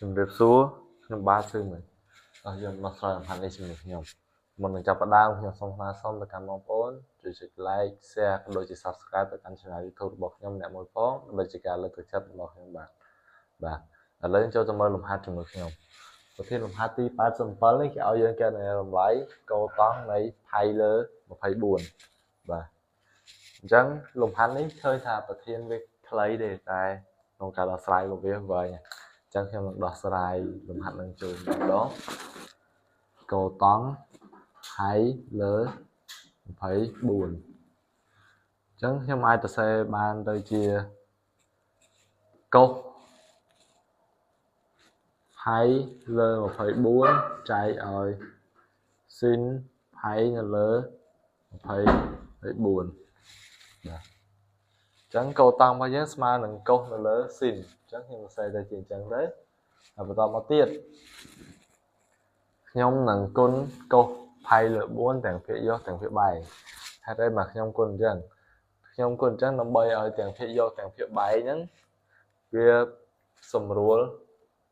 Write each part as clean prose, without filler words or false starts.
ជំរាបសួរខ្ញុំបាទសឺមិនអស់យើងមកស្រាយលំហាត់នេះជាមួយខ្ញុំមុននឹងចាប់ផ្ដើមខ្ញុំសូមស្នើសុំទៅកាន់បងប្អូនជួយចុច like share ក៏ដូចជា subscribe ទៅកាន់ channel YouTube របស់ខ្ញុំអ្នកមួយផងដើម្បីជាការលើកទឹកចិត្តរបស់ខ្ញុំបាទបាទឥឡូវចូលទៅមើលលំហាត់ជាមួយខ្ញុំប្រធានលំហាត់ទី87នេះគេឲ្យយើងគណនាតម្លៃកូតង់នៃផៃលើ24បាទអញ្ចឹងលំហាត់នេះឃើញថាប្រធានវាខ្លីទេតែក្នុងការដោះស្រាយរបស់វាវែងអញ្ចឹងខ្ញុំនឹងដោះស្រាយលំហាត់នឹងជូនម្ដងកូតង់ផៃលើ24អញ្ចឹងខ្ញុំអាចសរសេរបានទៅជាកុសផៃលើ24ចែកឲ្យស៊ីនផៃនៅលើ24បាទអញ្ចឹងកូតង់របស់យើងស្មើនឹងកុសនៅលើស៊ីនអញ្ចឹងខ្ញុំសរសេរទៅជាអញ្ចឹងទៅហើយបន្តមកទៀតខ្ញុំនឹងគុណកុសផៃលើ4ទាំងភាគយកទាំងភាគបែងហេតុអីមកខ្ញុំគុណអញ្ចឹងខ្ញុំគុណអញ្ចឹងដើម្បីឲ្យទាំងភាគយកទាំងភាគបែងហ្នឹងវាសម្រួល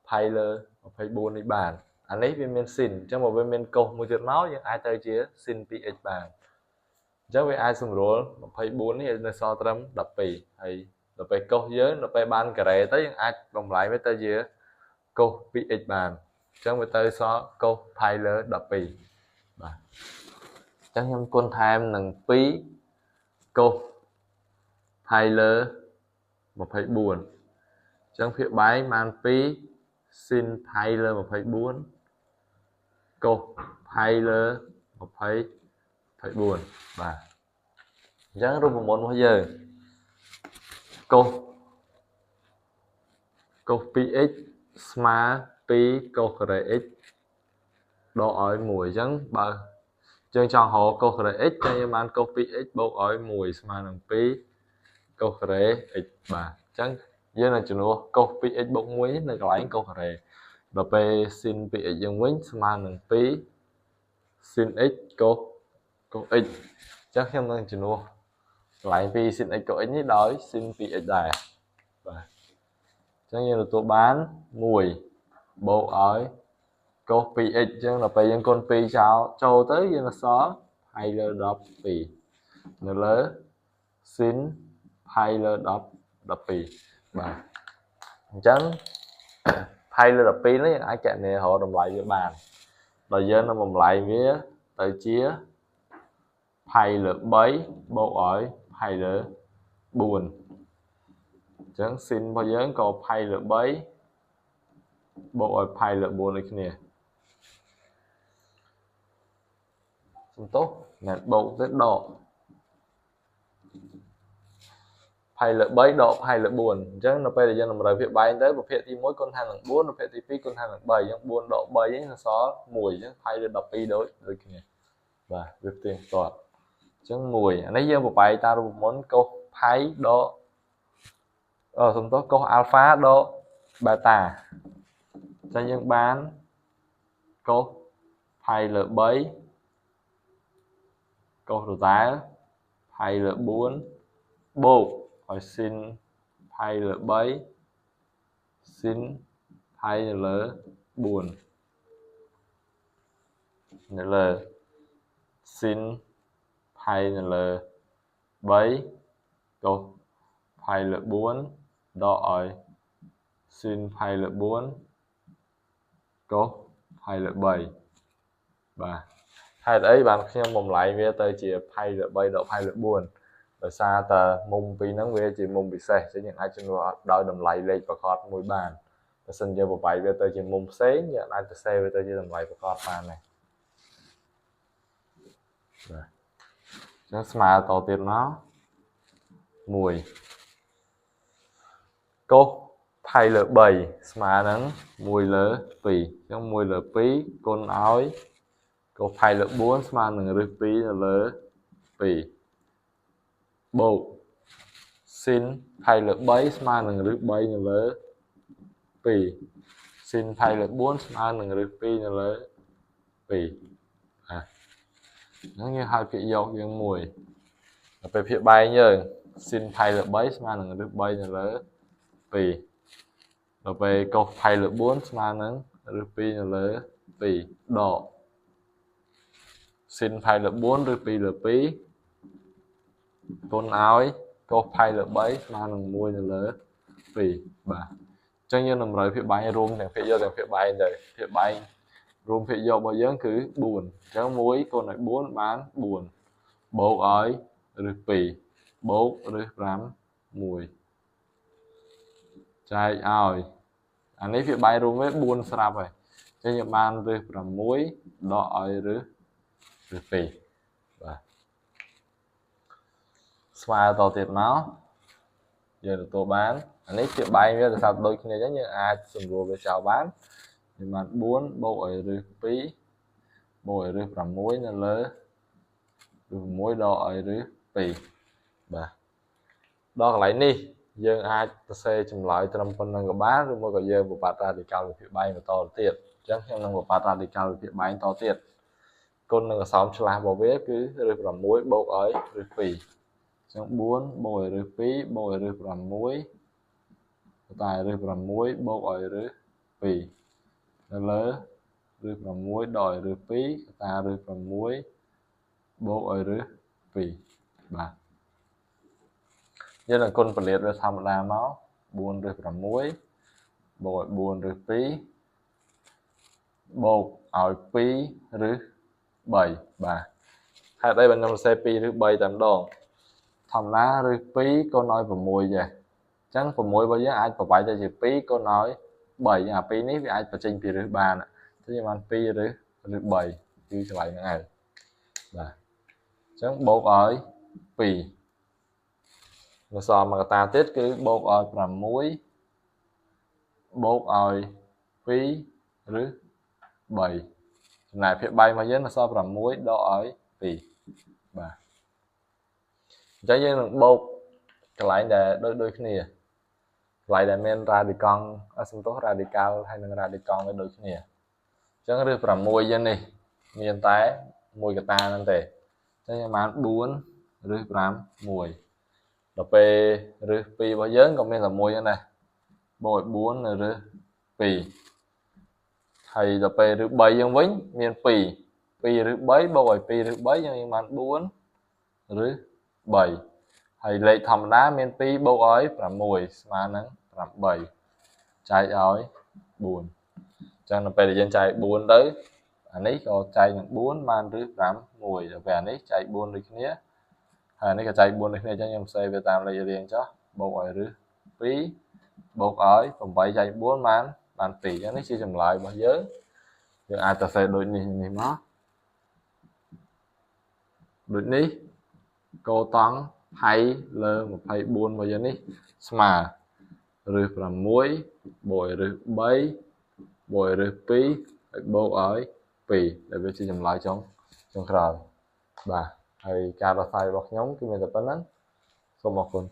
ផៃលើ24នេះបានអានេះវាមានស៊ីនអញ្ចឹងបើវាមានកុសមួយទៀតមកយើងអាចទៅជាស៊ីន 2x បានអញ្ចឹងវាអាចសម្រួល24នេះនៅសល់ត្រឹម12ហើយដល់ពេលកុសយើងដល់ពេលបានការ៉េទៅយើងអាចបំលែងវាទៅជាកុស 2x បានអញ្ចឹងវាទៅសល់កុសផៃលើ12បាទអញ្ចឹងខ្ញុំគុណថែមនឹង2កុសផៃលើ24អញ្ចឹងភាគបែងបាន2ស៊ីនផៃលើ24កុសផៃលើ24បាទអញ្ចឹងរូបមន្តរបស់យើងកុសកុស 2x ស្មើ2កុសការ៉េ x ដកឲ្យ1អញ្ចឹងបើយើងចង់រកកុសការ៉េ x ចឹងយើងបានកុស 2x បូកឲ្យ1ស្មើនឹង2កុសការ៉េ x បាទអញ្ចឹងយើងនឹងជំនួសកុស 2x បូក1នៅកន្លែងកុសការ៉េដល់ពេល sin 2x យើងវិញស្មើនឹង2 sin x កុសកុស x អញ្ចឹងខ្ញុំនឹងជំនួសកន្លែង2 sin x កុស x នេះដោយ sin 2x ដែរបាទអញ្ចឹងយើងទទួលបាន1បូកឲ្យកុស 2x អញ្ចឹងដល់ពេលយើងគុណ2ចោលចូលទៅយើងសល់ផៃលើ12នៅលើ sin ផៃលើ10 12បាទអញ្ចឹងផៃលើ12នេះយើងអាចគណនារកតម្លៃវាបានដល់យើងនឹងបំលែងវាទៅជាផៃលើ3បូកឲ្យផៃលើ4អញ្ចឹង sin របស់យើងក៏ផៃលើ3បូកឲ្យផៃលើ4ដូចគ្នាសំទោសមិនបូកទេដកផៃលើ3ដកផៃលើ4អញ្ចឹងនៅពេលដែលយើងតម្រូវភាគបែងទៅប្រភេទទី1គុណថែមនឹង4ប្រភេទទី2គុណថែមនឹង3អញ្ចឹង4ដក3ហ្នឹងសល់1អញ្ចឹងផៃលើ12ដូចដូចគ្នាបាទវាផ្ទៀងផ្ទាត់អញ្ចឹង1អានេះយើងបបែកតាមរូបមន្តកុសផៃដកអឺសំទោសកុសអាល់ហ្វាដកបេតាអញ្ចឹងយើងបានកុសផៃលើ3កុសដដែលផៃលើ4បូកឲ្យស៊ីនផៃលើ3ស៊ីនផៃនៅលើ4នៅលើស៊ីនផៃនៅលើ3កុសផៃលើ4ដកឲ្យស៊ីនផៃលើ4កុសផៃលើ3បាទហេតុអីបានខ្ញុំបំលែងវាទៅជាផៃលើ3ដកផៃលើ4ដោយសារតែមុំពីរហ្នឹងវាជាមុំពិសេសអញ្ចឹងយើងអាចជំនួសដោយតម្លៃលេខប្រកបមួយបានបើសិនយើងបំបែកវាទៅជាមុំផ្សេងយើងអាចទៅសេវាទៅជាតម្លៃប្រកបបានដែរបាទអញ្ចឹងស្មើតទៀតមក1កុសផៃលើ3ស្មើនឹង1លើ2អញ្ចឹង1លើ2គុណឲ្យកុសផៃលើ4ស្មើនឹងរឹស2នៅលើ2បូកស៊ីនផៃលើ3ស្មើនឹងរឹស3នៅលើ2ស៊ីនផៃលើ4ស្មើនឹងរឹស2នៅលើ2បាទហ្នឹងយើងហៅភាគយកយើង1ដល់ពេលភាគបែងយើងស៊ីនផៃលើ3ស្មើនឹងរឹស3នៅលើ2 ដល់ពេលកុសផៃលើ4ស្មើនឹងឫស2នៅលើ2ដកស៊ីនផៃលើ4ឬ2លើ2គុណឲ្យកុសផៃលើ3ស្មើនឹង1នៅលើ2បាទអញ្ចឹងយើងតម្រូវភាគបែងរួមទាំងភាគយកទាំងភាគបែងទៅភាគបែងរួមភាគយករបស់យើងគឺ4អញ្ចឹង1គុណឲ្យ4បាន4បូកឲ្យឫស2បូកឫស5 1ចែកឲ្យអានេះវាបែងរួមវា4ស្រាប់ហើយអញ្ចឹងយើងបានឫស6ដកឲ្យឫស2បាទស្មើតទៀតមកយើងទទួលបានអានេះជាបែងវាដោយសារដូចគ្នាអញ្ចឹងយើងអាចសម្រួលវាចោលបានយើងបាន4បូកឲ្យឫស2បូកឲ្យឫស6នៅលើឫស6ដកឲ្យឫស2បាទដល់កន្លែងនេះយើងអាចសរសេរចម្លើយត្រឹមប៉ុណ្្នឹងក៏បានឬមួយក៏យើងបំបត្តិរ៉ាឌីកាល់វិភាគបែងបន្តទៅទៀតអញ្ចឹងខ្ញុំនឹងបំបត្តិរ៉ាឌីកាល់វិភាគបែងតទៀតគុណនឹងអសោមឆ្លាស់របស់វាគឺឫស6បូកឲ្យឫស2អញ្ចឹង4បូកឲ្យឫស2បូកឲ្យឫស6តែឫស6បូកឲ្យឫស2នៅលើឫស6ដល់ឲ្យឫស2តាឫស6បូកឲ្យឫស2បាទយើងនឹងគុណពលាតវាធម្មតាមក4ឫស6បូកឲ្យ4ឫស2បូកឲ្យ2ឫស3បាទហេតុអីបានខ្ញុំសរសេរ2ឬ3តែម្ដងធម្មតាឫស2គុណឲ្យ6ចេះអញ្ចឹង6របស់យើងអាចប្របែកទៅជា2គុណឲ្យ3អា2នេះវាអាចបញ្ចេញពីឫសបានអញ្ចឹងយើងបាន2ឫស3គឺចម្លើយហ្នឹងឯងបាទអញ្ចឹងបូកឲ្យ2នៅសល់មួយកតាទៀតគឺបូកឲ្យ6បូកឲ្យ2ឬ3ចំណែកភាគបែងរបស់យើងនៅសល់6ដកឲ្យ2បាទអញ្ចឹងយើងនឹងបូកកន្លែងដែលដូចដូចគ្នាកន្លែងដែលមានរ៉ាឌីកង់សំទោសរ៉ាឌីកាល់ហើយនិងរ៉ាឌីកង់វាដូចគ្នាអញ្ចឹងឫស6យើងនេះមានតែមួយកតាហ្នឹងទេអញ្ចឹងយើងបាន4ឬ5 1ដល់ពេលឫស2របស់យើងក៏មានតែមួយហ្នឹងដែរបូកឲ្យ4នៅឫស2ហើយដល់ពេលឫស3យើងវិញមាន2 2ឫស3បូកឲ្យ2ឫស3យើងបាន4ឫស3ហើយលេខធម្មតាមាន2បូកឲ្យ6ស្មើនឹង8ចែកឲ្យ4អញ្ចឹងដល់ពេលដែលយើងចែក4ទៅអានេះក៏ចែកនឹង4បានឫស5 1ដល់ពេលអានេះចែក4ដូចគ្នាហើយនេះក៏ចែក4ដូចគ្នាអញ្ចឹងខ្ញុំសេវាតាមលេខរៀងចុះបូកឲ្យឫស2បូកឲ្យ8ចែក4បាន2អញ្ចឹងនេះជាចម្លើយរបស់យើងយើងអាចសរសេរដូចនេះនេះមកដូចនេះកូតង់ផៃលើ24របស់យើងនេះស្មើឫស6បូកឲ្យឫស3បូកឲ្យឫស2ហើយបូកឲ្យ2ដែលវាជាចម្លើយចុងក្រោយបាទហើយការដោះស្រាយរបស់ខ្ញុំគឺមានតែប៉ុណ្្នឹងសូមអរគុណ។